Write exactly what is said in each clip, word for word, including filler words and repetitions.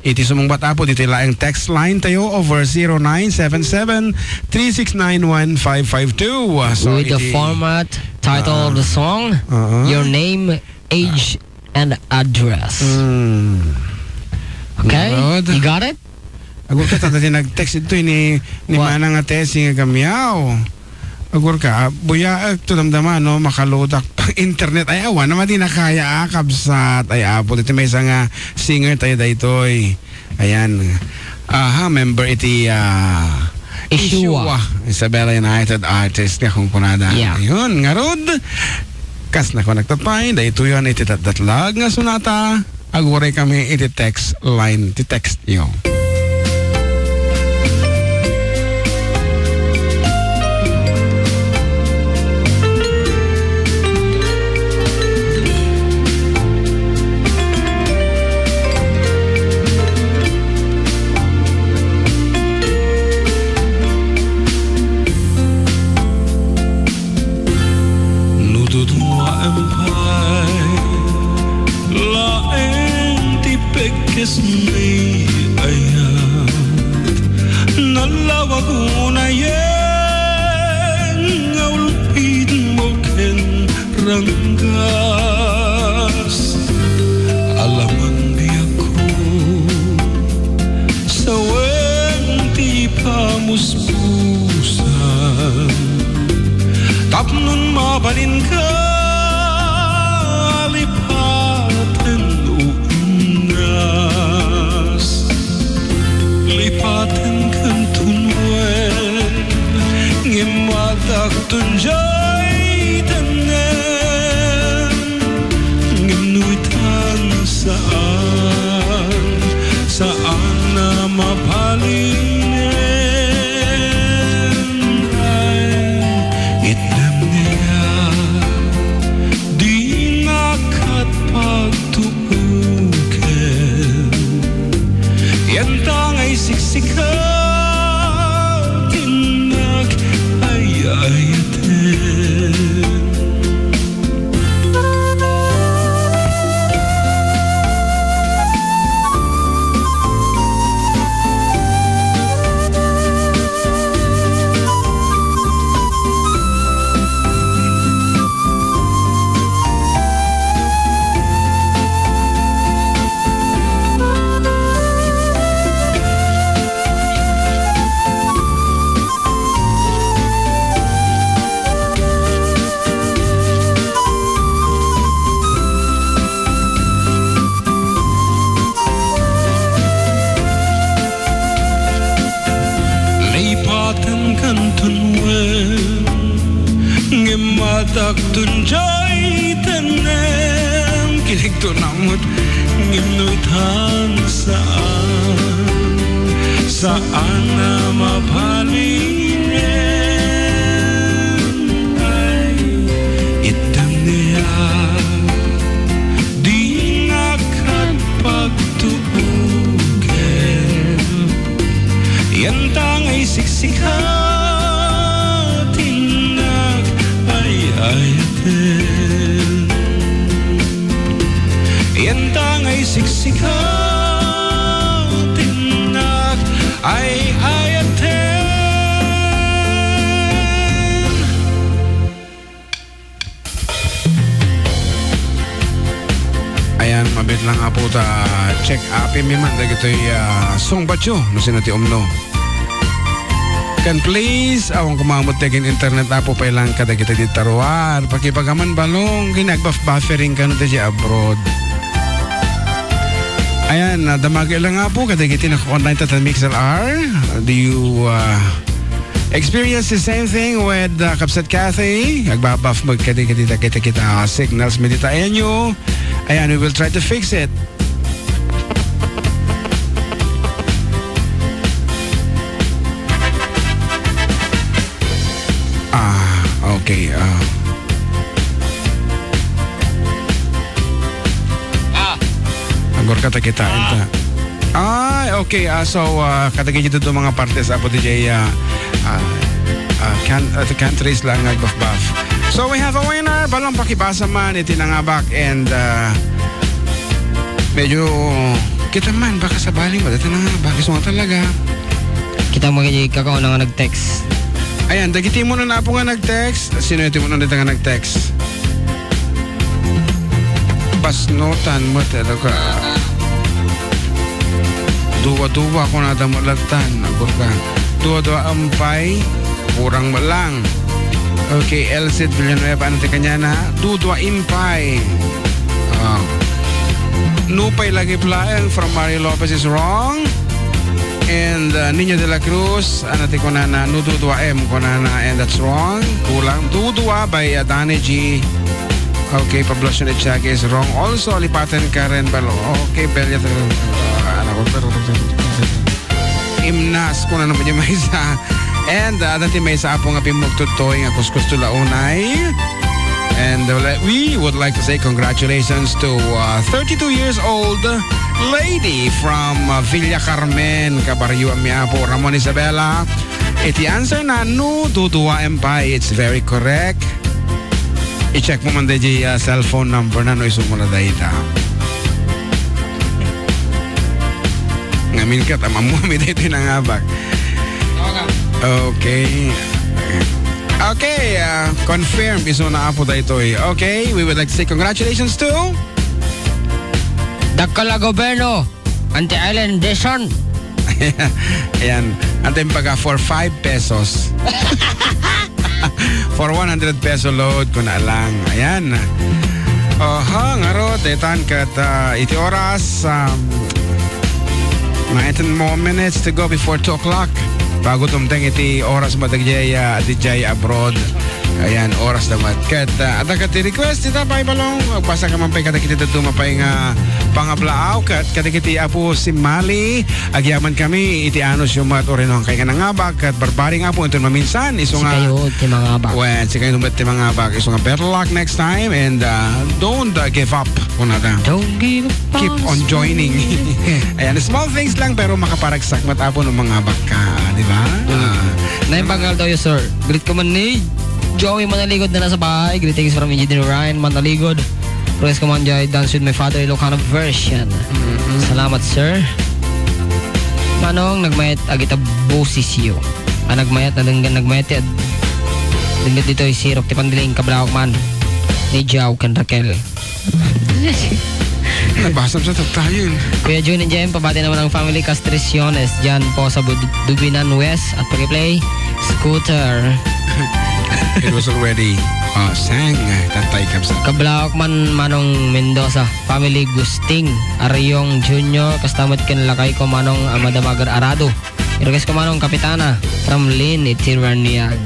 Iti sumungbat, Apo, ditoy laeng text line tayo over zero nine seven seven, three six nine, one five five two. So, With the iti format, title of the song, uh-huh, your name, age, and address. Hmm. Okay? Good. You got it? Agur ka, tata, ti nag-text ito, ni, ni What? Manang a Tessie nga kamiaw. Agur ka, ah, buyaek to damdama, no, makaludak pa internet. Ay, awan naman, di na kaya, ah, kabsat. Ay, Apo, iti maysa nga singer tayo daytoy. Ayan. Aha, member iti, ah, Ishiwa. Ishiwa. Isabela United Artist nga kunkunada. Yeah. Ayun, ngarud. Kas na ko nagtatpay, daytoy yan iti datdatlag nga sonata. Aguray kami iti text line, ti text yo. Nututmo a empay laeng ti pagkesmi ayat. Nalawag unayen nga ulpitmo ken ranggas. Alamang biagko, sawen ti pamuspusan. Tapnon mabalinka, lipaten unnas. Lipaten ken tunuen, ngem adakton jay tanem. Ngem no itan saan, saan a mabalinen, ay, itnem niya, dinak ket pagtuoken. Yanta nga isiksika, dinak ay-ayaten. Lipaten ken tunuen, ngem adakton jay tanem. Kiligto namut, ngem no itan saan, saan a mabalinen, ay, itnem niya, dinak ket pagtuoken. Yanta nga isiksika, dinak ay-ayaten. Yanta nga isiksika, dinak ay-ayaten. Ayan, mabiit lang nga po ta check up mi man dagitoy, ah, sungbatyo, no sino ti umno. Ken please, awan kumamot dagin internet, Apo, pay lang kadagiti di taruar. Pakibagaman balong, ginagbaf-buffering kano di abroad. Ayan, ah, damagi lang, Apo, kadagiti naka-online ta, ta Mixer R. Do you, ah, experience the same thing with, uh, Kapsat Kathy? Agbabaf mo kadi kadi ta kita kita signals medita enyo. Ayan, we will try to fix it. Ah, okay. Ah. Agor ka ta kita, enta. Ay, okay. Ah, so, ah, kadagiti dito mga partes, Apo D J, ah, ah, ah, can, ah, countries lang nga buff-buff. So, we have a winner. Balong pakibasa man, iti nangabak, and, ah, medyo Kita man, baka sabali mo, dati na nga, baka isu nga talaga. Kita mo kay kakauna nga nag-text. Ayan, dagiti mo na napo nga nag-text. Sino iti mo na dita nga nag-text? Basnotan mo, talaga. Duwa-duwa, kunada mo latan. Agurka. Duwa-duwa, ampay. Kurang mo lang. Okay, Elcid Villanueva, ano ti kanyana? Duwa-duwa, impay. Ah. Nupay lagi plaeng from Mario Lopez is wrong. And, uh, Nino de la Cruz, ano ti kunana? No, duwa-duwa M kunana, and that's wrong. Kulang. Duwa-duwa by, uh, Danny G. Okay, Pablo Sione Tiaga is wrong. Also, Lipatan Karen Balo. Okay, Belia. Imnas, kunana naman yung maysa. And, uh, dati maysa apo nga pimmugtudtoy nga kuskus to launay. And, uh, le-, we would like to say congratulations to, uh, thirty-two years old lady from, uh, Villa Carmen, kabaryo mi apo, Ramon Isabela. Iti answer na, no, duduaem pay. It's very correct. I-check mo man daydi, uh, cellphone number na no isu mo na dayta. Ngamin ka, tama mo, may dayta nangabak. Okay. Okay, ah, confirm. Isu na apo daytoy. Okay, we would like to say congratulations to Dakkel a Gobyerno, Auntie Ellen Dizon. Ayan. Antem paga for five pesos. For one hundred peso load, kuna lang. Ayan. Oho, ngarud, daytan ket, ah, iti oras, um, nineteen more minutes to go before two o'clock. Bago tumteng iti oras mo dagiti, ah, daydiay abroad. Ayan, oras na met. Ket, ah, adda ket ti request, dita pay Balong. Magbasa ka man pay kadagiti dadduma pay nga pangablaaw. Ket kadagiti Apo Simali, agyaman kami iti anus yo met, uray no, kay nga nangabak, ket barbaring Apo, inton maminsan, isu nga sikayo ti mangabak. Wen, sikayo met ti mangabak. Isu nga better luck next time and, ah, don't, ah, give up. Kunada. Don't give up Keep on on joining. Ayan, small things lang pero makaparagsak met Apo no mangabak ka, ah, di ba? Mm. Ah. Naimbag nga aldaw yo, sir. Greet ko man ni Joey Manaligod na nasa bahay. Greetings from Engineer Ryan Manaligod. Praise ko man jay Dance with My Father Ilocano version. Mm-mm. Salamat, sir. Manong, nagmayat agita boses yo. Ah, nagmayat na denggan, nagmayat ti ad-, denggan ditoy sirok ti pandiling kablawak man ni Jao ken Raquel. Nagbasam sa tattayon. Kuya Jun and Jem, pabati naman ang family, Castriciones, dyan po sa Bud-, Dubinan West at Pag-play Scooter. It was already, uh, sang, uh, tatay kabsa. Kablawak man Manong Mendoza, family Gusting, Ariong Junior, kastamet ken lakay ko Manong Amada Magar Arado. Irequest ko Manong Kapitana from Lynn Itiran Niag.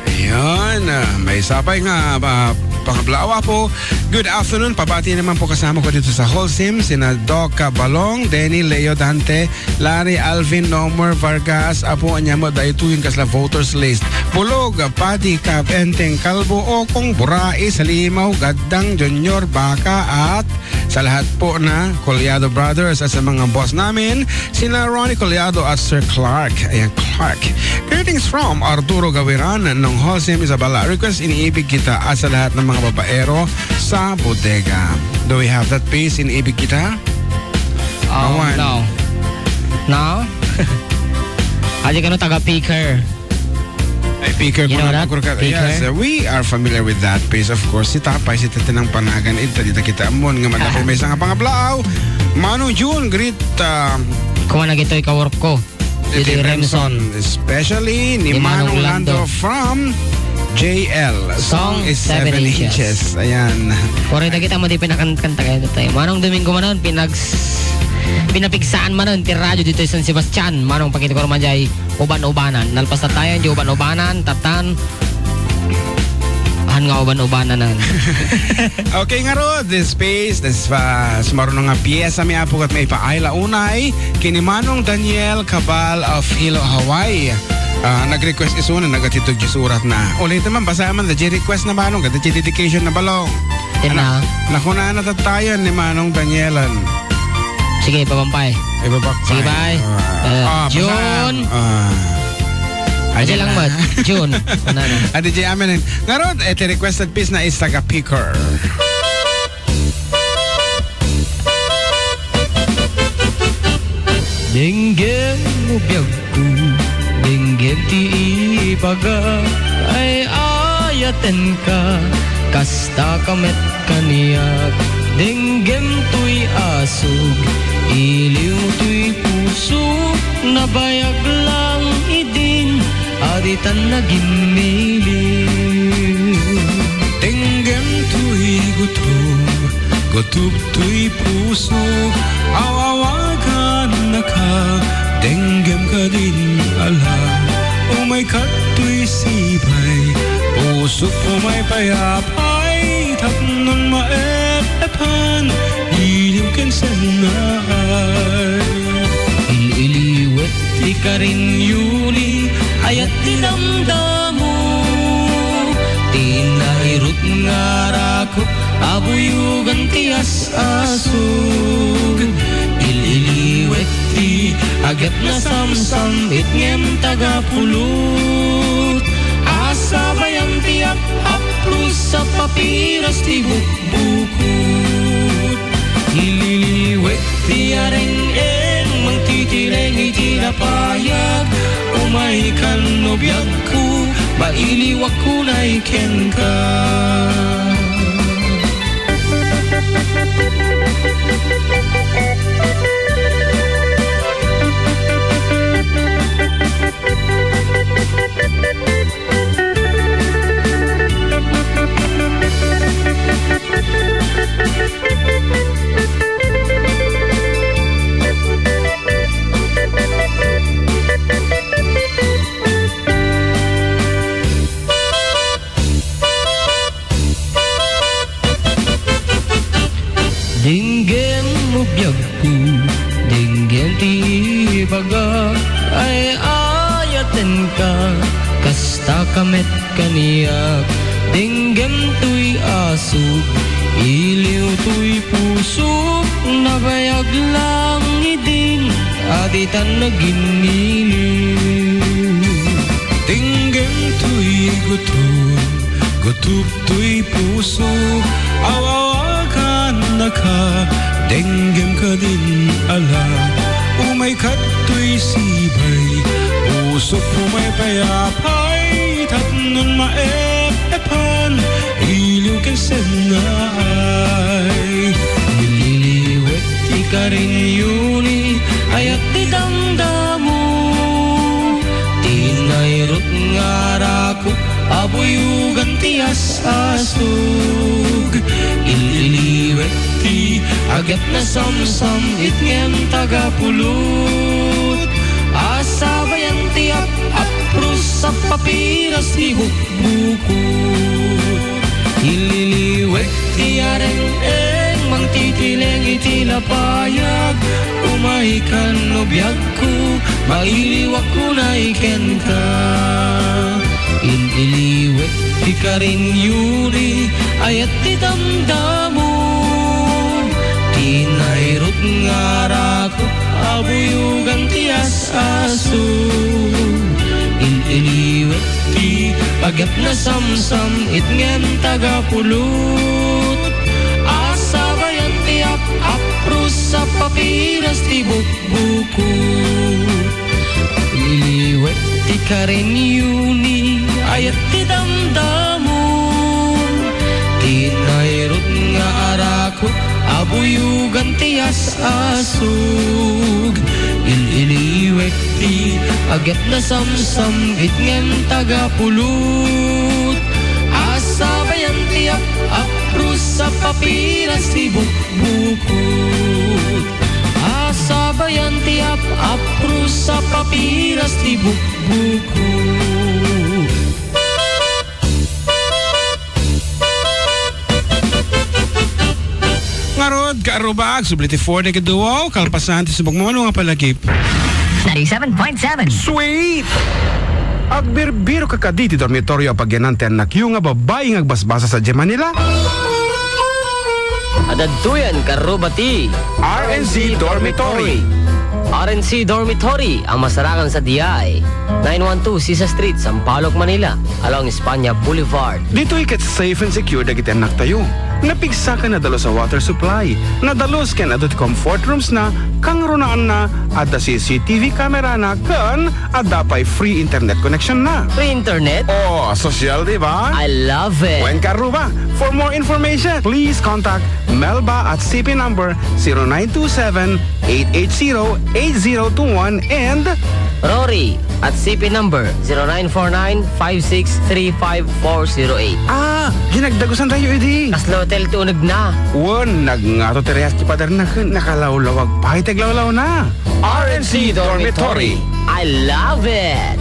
Ayan, ah, maysa pay nga, ah, pangablaaw, Apo. Good afternoon. Pabati naman po kasama ko dito sa Holcim, sina Doc Balong, Denny, Leo, Dante, Larry, Alvin, Nomer, Vargas, Apo, anya mo, daytoy kasla voters list. Bulog, Padi, Kap, Enteng, Kalbo, Okong, Burai, Salimaw, Gaddang, Junior, Baka, at sa lahat po na Collado Brothers at sa mga boss namin, sina Ronnie Collado at Sir Clark. Ayan, Clark. Greetings from Arturo Gawiran ng Holcim, Isabela. Request Iniibig Kita at sa lahat ng mga babaero sa bodega. Do we have that piece, Iniibig Kita? Um, Awan. No. No? Adi kano taga-picker. Ay, picker. You know that? Yes, uh, we are familiar with that piece, of course. Si Tapay, si Tatinang Panagan, ita dita kita amon nga madapay may sanga pangablaaw. Manong June, greet, uh, Kuha na gito'y kawork ko. Didi Remson. Especially ni Manong Lando from J L. Song is seven inches. Ayan. Kore dagita mo di pinakanta kayo tayo. Manong Domingo manon, pinags-, pinapigsaan manon ti radyo dito sa San Sebastian. Manong pakita ko naman jay uban-ubanan. Nalpas na tayo, di uban-ubanan, tatan. Ahan nga uban-ubananan. Okay, ngarud, this space, this, uh, sumaruno nga piyesa mi Apo ket maipaay la unay, ken ni Manong Daniel Cabal of Hilo, Hawaii. Ah, nag-request isuna, nagatitog ti surat na. Ulitin man, basaen man, da request na Manong, kada dedication na Balong. Yan na. Nakuna na tatayan ni Manong Danielan. Sige, papampay. Ibabak Sige, bye. Ah, ah, June. Basahan. Ah. Adi lang, mat. June. Una na. Adi, J, amen. Ngarud, eh, ti requested piece na is taga Picker. Denggem no biagko, denggem ti ibagak, ay-ayatenka, kastaka met kaniak. Denggem toy asug, iliw toy pusok, nabayag lang idin, a ditan nagimmiliw. Denggem toy gutom, gutom toy pusok, aw-awagannaka, denggem kadin ala. Umayka toy sipay, pusok, umay pay apay, tapno maep-epan, iliw ken sennaay. Il-iliwek ti karinyo ni ayat ti damdamo. Ti nairut nga arakop a buyogan ti as-asug. Il-iliwek ti agyat nasamsam-it ngem tagapulot. Asabayan ti ap-apros a papiras ti bukbukot. Ililiwek ti areng-eng, mangtitireng iti lapayag. Umaykan no biagko, mailiwak unay kenka. Denggem no biagko, denggem ti ibagak, ay-ayatenka, kastaka met kaniak. Denggem toy asug, iliw toy pusok, nabayag lang idin, a ditan nagimmiliw. Denggem toy gutom, gutom toy pusok, aw-awagannaka, denggem kadin ala. Umayka toy sipay, pusok, umay pay apay, tapno maep-epan, iliw ken sennaay. Ililiwek ti karinyo ni ayat ti damdamo. Ti nairut nga arakop a buyogan ti as-asug. Il-iliwek ti agyat nasamsam-it ngem tagapulot. Asabayan ti ap-apros a papiras ti bukbukot. Ililiwek ti areng-eng, mangtitileng iti lapayag. Umaykan no biagko, mailiwak unay kenka. Il-iliwek ti karinyo ni ayat ti damdamo. Ti nairut nga arakop a buyogan ti as-asug. Il-iliwek ti agyat nasamsam-it ngem tagapulot. Asabayan ti ap-apros a papiras ti bukbukot. Iliwek ti karinyo ni ayat ti damdamo. Ti nairut nga arakop a buyogan ti as-asug. Il-iliwek ti agyat nasamsam-it ngem tagapulot. Asabayan ti ap-apros a papiras ti bukbukot. Asabayan ti ap-apros a papiras ti bukbukot. Ngarud, kaarrubak, subli ti four dagiti duo, kalpasan ti subok mamano nga palagip. Ninety-seven point seven. Sweet! Agbirbirok kadi ti dormitorio a pagyanan ti annakyo nga babai nga agbasbasa sadiay Manila? Adda ditoyen kaarruba ti R N C Dormitory. R N C Dormitory, a masarakan sadiay nine one two Sisa Street, Sampaloc, Manila, along Espana Boulevard. Ditoy ket safe and secure dagiti annaktayo. Napigsa ken nadalus a water supply. Nadalus ken adu ti comfort rooms na Kangrunaanna, adda C C T V camera na ken adda pay free internet connection na. Free internet? Oh, sosyal, di ba? I love it. Wen ka, Aruba. For more information, please contact Melba at C P number zero nine two seven, eight eight zero, eight zero two one and Rory at C P number zero nine four nine, five six three five four zero eight. Ah, ginagdagusan tayo, idi. Kasla hotel ti uneg na. Wen, nagngato ti rehas ti pader na ken nakalawlawag pay ti aglawlaw na. R N C Dormitory. I love it!